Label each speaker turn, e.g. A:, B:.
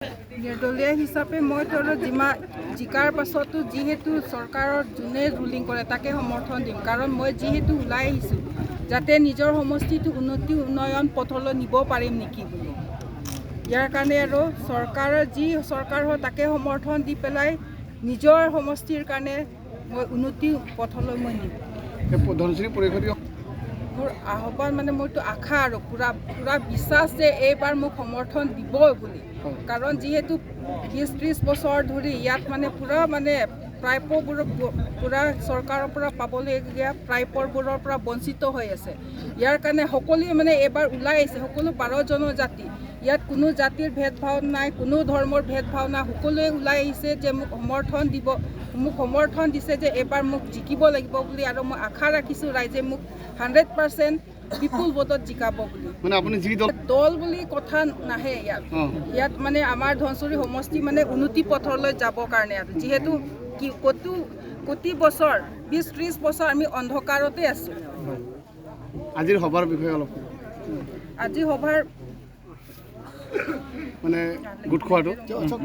A: নিৰ্দলীয় হিচাপে মই ধৰক জিকাৰ পাছতো যিহেতু চৰকাৰৰ যোনে ৰুলিং কৰে, তাকে সমৰ্থন দিম। কাৰণ মই যিহেতু ওলাই আহিছোঁ যাতে নিজৰ সমষ্টিটো উন্নতি উন্নয়ন পথলৈ নিব পাৰিম নেকি বুলি। ইয়াৰ কাৰণে আৰু চৰকাৰৰ যি চৰকাৰ হয়, তাকে সমৰ্থন দি পেলাই নিজৰ সমষ্টিৰ কাৰণে মই উন্নতি পথলৈ মই নিম।
B: এই ধনশিৰি পৰিষদীয়
A: মোৰ আহ্বান মানে মোৰতো আশা আৰু পূৰা পূৰা বিশ্বাস যে এইবাৰ মোক সমৰ্থন দিবই বুলি। কাৰণ যিহেতু 20-30 বছৰ ধৰি ইয়াত মানে পূৰা মানে প্ৰাপ্যবোৰৰ পূৰা চৰকাৰৰ পৰা পাবলগীয়া প্ৰাপ্যবোৰৰ পৰা বঞ্চিত হৈ আছে। ইয়াৰ কাৰণে সকলোৱে মানে এইবাৰ ওলাই আহিছে, সকলো 12 জনজাতি। ইয়াত কোনো জাতিৰ ভেদভাৱ নাই, কোনো ধৰ্মৰ ভেদভাৱ নাই। সকলোৱে ওলাই আহিছে যে মোক সমৰ্থন দিব, মোক সমৰ্থন দিছে যে এইবাৰ মোক জিকিব লাগিব বুলি। আৰু মই আশা ৰাখিছোঁ ৰাইজে মোক 100% বিপুল ভোটত জিকাব বুলি।
B: মানে আপুনি যি দল
A: দল বুলি কথা নাহে ইয়াত। ইয়াত মানে আমাৰ ধনশিৰি সমষ্টি মানে উন্নতি পথলৈ যাবৰ কাৰণে আৰু যিহেতু কি কতো কোটি বছৰ, 20-30 বছৰ আমি অন্ধকাৰতে আছোঁ।
B: আজিৰ সভাৰ বিষয়ে অলপ ক'ব।
A: আজি সভাৰ
B: মানে গোট খোৱাটো।